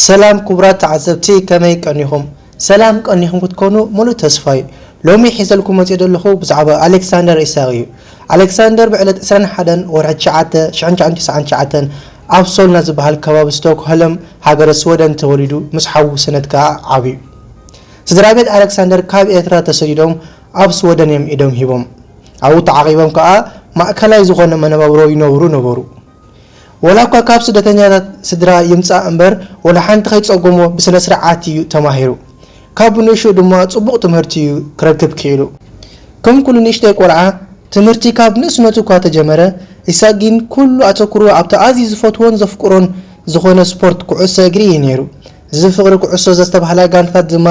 ሰላም ክቡራት ተዓዘብቲ፣ ከመይ ቀኒኹም? ሰላም ቀኒኹም ክትኮኑ ሙሉእ ተስፋ እዩ። ሎሚ ሒዘልኩም መፂኡ ዘለኹ ብዛዕባ ኣሌክሳንደር ኢሳቕ እዩ። ኣሌክሳንደር ብዕለት ዕስራን ሓደን ወርሒ ትሽዓተ ሽሕን ትሽዓን ትስዓን ትሽዓተን ኣብ ሶልና ዝበሃል ከባቢ ስቶክሆልም ሃገረ ስወደን ተወሊዱ፣ ምስ ሓዉ ሰነት ከዓ ዓብዩ። ስድራ ቤት ኣሌክሳንደር ካብ ኤርትራ ተሰዲዶም ኣብ ስወደን እዮም ኢዶም ሂቦም። ኣብኡ ተዓቒቦም ከዓ ማእከላይ ዝኾነ መነባብሮ ይነብሩ ነበሩ። ወላ እኳ ካብ ስደተኛታት ስድራ ይምጻእ እምበር፣ ወላ ሓንቲ ከይጸገሞ ብስነ ስርዓት እዩ ተማሂሩ። ካብ ብንእሽኡ ድማ ጽቡቕ ትምህርቲ እዩ ክረክብ ክኢሉ። ከም ኩሉ ንእሽተይ ቆልዓ፣ ትምህርቲ ካብ ንእስነቱ እኳ ተጀመረ፣ ኢሳቅ ግን ኩሉ ኣተኩሮ ኣብቲ ኣዝዩ ዝፈትዎን ዘፍቅሮን ዝኾነ ስፖርት ኩዕሶ እግሪ እዩ ነይሩ። እዚ ፍቕሪ ኩዕሶ ዘስተብሃላ ጋንታታት ድማ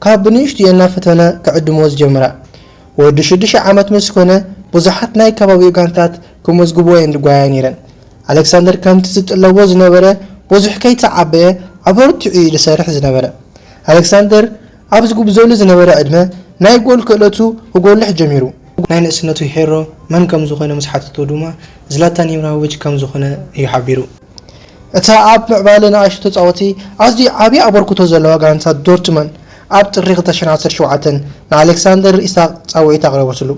ካብ ብንእሽቱ እናፈተነ ክዕድሞ ዝጀምራ። ወዲ ሽዱሽተ ዓመት ምስ ኮነ፣ ብዙሓት ናይ ከባቢኡ ጋንታት ክመዝግብዎ እየን ዝጓያ ነይረን። ኣሌክሳንደር ከምቲ ዝጥለቦ ዝነበረ ብዙሕ ከይተዓበየ ኣበርቲዑ እዩ ዝሰርሕ ዝነበረ። ኣሌክሳንደር ኣብ ዝጉብዘሉ ዝነበረ ዕድመ ናይ ጎል ክእለቱ ክጎልሕ ጀሚሩ። ናይ ንእስነቱ ሄሮ መን ከም ዝኾነ ምስ ሓተቶ ድማ ዝላታን ኢብራሂሞቪች ከም ዝኾነ እዩ ሓቢሩ። እታ ኣብ ምዕባለ ንኣሽቱ ተጻወቲ ኣዝዩ ዓቢ ኣበርክቶ ዘለዋ ጋንታ ዶርትመን ኣብ ጥሪ ክልተ ሽሕን ዓሰርተ ሸውዓተን ንኣሌክሳንደር ኢሳቕ ጻውዒት ኣቕረበትሉ።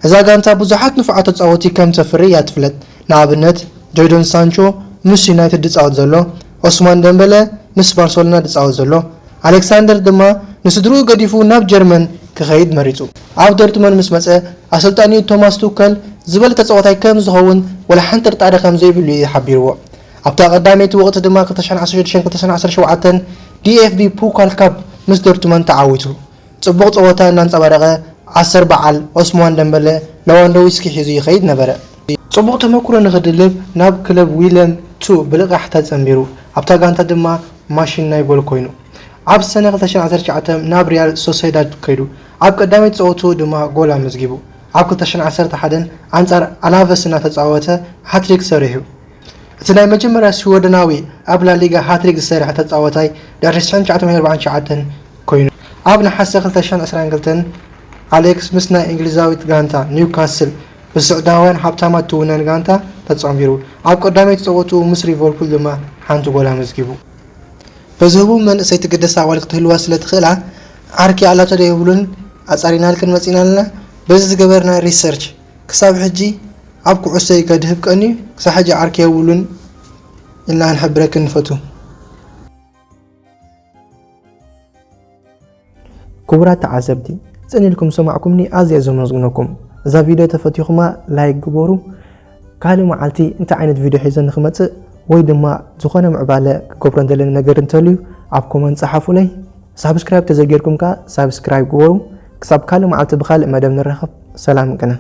እዛ ጋንታ ብዙሓት ንፉዓት ተጻወቲ ከም ተፍሪ እያ ትፍለጥ። ንኣብነት ጀይዶን ሳንቾ ምስ ዩናይትድ ዝጻወት ዘሎ፣ ኦስማን ደምበለ ምስ ባርሰሎና ዝጻወት ዘሎ፣ ኣሌክሳንደር ድማ ንስድርኡ ገዲፉ ናብ ጀርመን ክኸይድ መሪጹ። ኣብ ዶርትመን ምስ መጸ ኣሰልጣኒኡ ቶማስ ቱከል ዝበለ ተጻዋታይ ከም ዝኸውን ወላ ሓንቲ ጥርጣረ ከም ዘይብሉ እዩ ሓቢርዎ። ኣብታ ቀዳመይቲ ወቕቲ ድማ ክልተ ሽሕን ዓሰርተ ሽዱሽተን ክልተ ሽሕን ዓሰርተ ሸውዓተን ዲ ኤፍ ቢ ፑካል ካፕ ምስ ዶርትመን ተዓዊቱ። ጽቡቕ ጸወታ እናንጸባረቐ ዓሰር በዓል ኦስማን ደምበለ ለዋንዶውስኪ ሒዙ ይኸይድ ነበረ። ጽቡቕ ተመክሮ ንኽድልብ ናብ ክለብ ዊለም ቱ ብልቓሕ ተጸንቢሩ። ኣብታ ጋንታ ድማ ማሽን ናይ ጎል ኮይኑ። ኣብ ሰነ ክልተ ሽሕን ዓሰርተ ትሽዓተ ናብ ሪያል ሶሴዳድ ከይዱ። ኣብ ቀዳመይቲ ጸወትኡ ድማ ጎል ኣመዝጊቡ። ኣብ ክልተ ሽሕን ዓሰርተ ሓደን ኣንጻር ኣላቨስ እናተጻወተ ሃትሪክ ሰሪሑ። እቲ ናይ መጀመርያ ስወደናዊ ኣብ ላሊጋ ሃትሪክ ዝሰርሐ ተጻዋታይ ድሕሪ ሽሕን ትሽዓተ ሚእትን ኣርባዓን ትሽዓተን ኮይኑ። ኣብ ነሓሰ ክልተ ሽሕን ዕስራን ክልተን ኣሌክስ ምስ ናይ እንግሊዛዊት ጋንታ ኒውካስል ብስዑዳውያን ሃብታማት ትውነን ጋንታ ተጸንቢሩ። ኣብ ቀዳመይቲ ጸወትኡ ምስ ሊቨርፑል ድማ ሓንቲ ጎል ኣመዝጊቡ። በዚ ህቡብ መንእሰይ ትግደስ ኣዋልድ ክትህልዋ ስለ ትኽእላ፣ ዓርኪ ኣላቶ ዶ የብሉን ኣጻሪናልክን መጺእና ኣለና። በዚ ዝገበርና ሪሰርች፣ ክሳብ ሕጂ ኣብ ኩዕሶይ ከድህብ ቀንዩ፣ ክሳብ ሕጂ ዓርኪ የብሉን ኢልና ክንሕብረክን ንፈቱ። ክቡራት ተዓዘብቲ፣ ጽን ኢልኩም ዝሰማዕኩምኒ ኣዝየ ዘመስግነኩም። እዛ ቪድዮ ተፈቲኹማ ላይክ ግበሩ። ካልእ መዓልቲ እንታይ ዓይነት ቪድዮ ሒዘ ንክመጽእ ወይ ድማ ዝኾነ ምዕባለ ክገብሮ እንደለኒ ነገር እንተልዩ ኣብ ኮመንት ጸሓፉለይ። ሳብስክራይብ ተዘይጌርኩም ከኣ ሳብስክራይብ ግበሩ። ክሳብ ካልእ መዓልቲ ብኻልእ መደብ ንራኸብ። ሰላም ቅነ።